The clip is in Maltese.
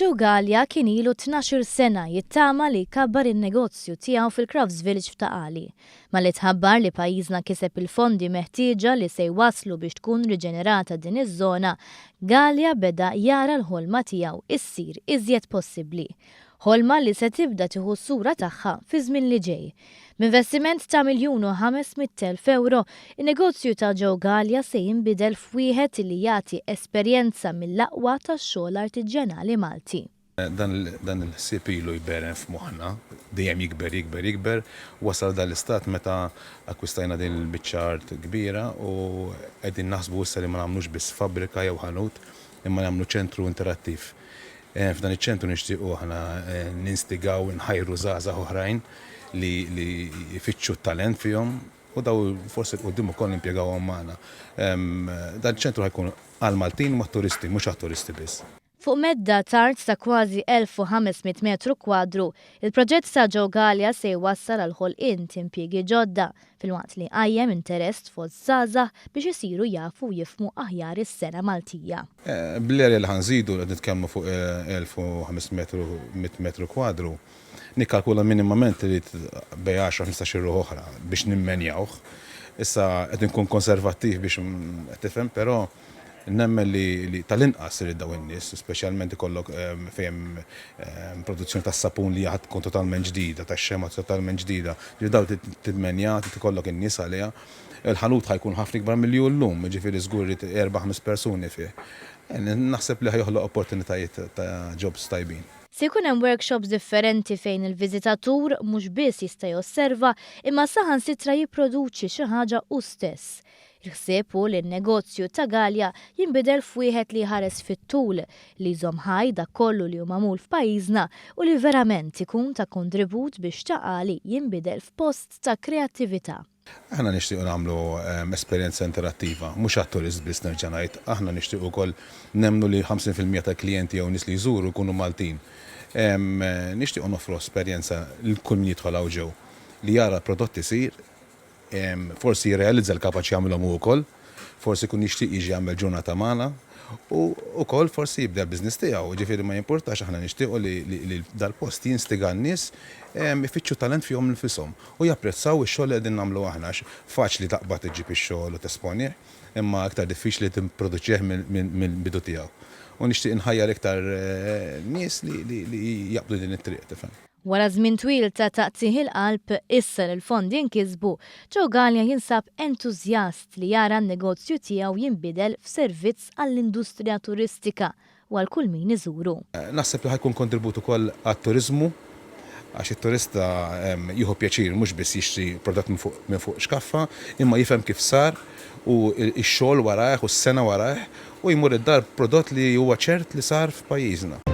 Joe Galea kien ilu 12-il sena jittama li jkabbar in-negozju tiegħu fil-Crafts Village f'Ta' Qali. Malli tħabbar li pajjiżna kiseb il-fondi meħtieġa li se jwasslu biex tkun riġenerata din iż-żona, Galea beda jara l-ħolma tiegħu issir iżjed possibbli. Ħolma li se tibda tieħu s-sura tagħha fiż-żmien li ġej. B'investiment ta' 1,500,000 ewro, in-negozju ta' Joe Galea se jinbidel f'wieħed li jagħti esperjenza mill-aqwa tax-xogħol artiġjanali Malti. Dan il-ħsieb ilu jberen f'moħħna, dejjem jikber, jikber, jikber, wasal dal-istat meta akkwistajna din il-biċċa art kbira u qegħdin naħsbu issa li ma nagħmlux biss fabbrika jew ħanut imma nagħmlu ċentru interattiv. F'dan iċ-ċentru nixtiequ aħna ninstigaw, inħajru żgħażagħ oħrajn li jfittxu t-talent fihom u daw forsi 'l quddiem ukoll nimpjegawhom magħna. Dan iċ-ċentru ħa jkun għall-Maltin u għat-turisti, mhux għat-turisti biss. Fuq medda t'art ta' kważi 1,500 metru kwadru, il-proġett ta' Joe Galea se jwassal għall-ħolqien t'impjiegi ġodda filwaqt li jqajjem interest fost żgħażagħ biex isiru jafu u jifhmu aħjar is-sengħa Maltija. Bl-area li ħa nżidu, qed nitkellmu fuq 1,500 metru kwadru, nikkalkula minimament irid bejn għaxra u ħmistax-il ruħ oħra biex nimmenjawh. Issa qed inkun konservattiv biex qed tifhem, però Nemmen li tal-inqas irid dawn in-nies, speċjalment ikollok fejn hemm produzzjoni tas-sapun li ħa tkun totalment ġdida, tax-xemgħa totalment ġdida. Ġifieri dawn trid timmenja, trid ikollok in-nies għaliha. Il-ħanut ħa jkun ħafna ikbar milli hu llum, jiġifieri żgur irid erba' ħames persuni fih. Naħseb li ħa joħloq opportunitajiet ta' jobs tajbin. Se jkun hemm workshops differenti fejn il-viżitatur mhux biss jista' josserva imma saħansitra jipproduċi xi ħaġa hu stess. Il-ħsieb hu li n-negozju ta' Galea jinbidel f'wieħed li jħares fit-tul, li jżomm ħaj dak kollu li hu magħmul f'pajjiżna u li verament ikun ta' kontribut biex Ta' Qali jinbidel f'post ta' kreattività. Aħna nixtiequ nagħmlu esperjenza interattiva, mhux għat-turist biss nerġa' ngħid, aħna nixtiequ wkoll nemmnu li 50% tal-klijenti jew nies li jżuru jkunu Maltin. Nixtiequ noffru esperjenza lil kull min jidħol hawn ġew li jara l-prodott isir, Forsi jirrealizza li kapaċi jagħmilhom hu wkoll, forsi jkun jixtieq jiġi jagħmel ġurnata magħna u wkoll forsi jibda l-business tiegħu. Jiġifieri ma jimpurtax aħna nixtiequ li dal-post jinstiga n-nies ifittxu talent fihom infishom u japprezzaw ix-xogħol li qegħdin nagħmlu aħna għax faċli taqbad iġġib ix-xogħol u tesponih imma iktar diffiċli tipproduċih mill-bidu tiegħu. U nixtieq inħajjar iktar nies li jaqbdu din it-triq, tifhem. Wara żmien twil ta' taqtigħ il-qalb, issa li l-fondi nkisbu, Joe Galea jinsab entużjast li jara n-negozju tiegħu jinbidel f'servizz għall-industrija turistika u għal kull min iżuru. Naħseb li ħa jkun kontribut ukoll għat-turiżmu għax it-turista jieħu pjaċir mhux biss jixtri prodott minn fuq xkaffa imma jifhem kif sar u x-xogħol warajh u s-sengħa warajh u jmur id-dar b'prodott li huwa ċert li sar f'pajjiżna.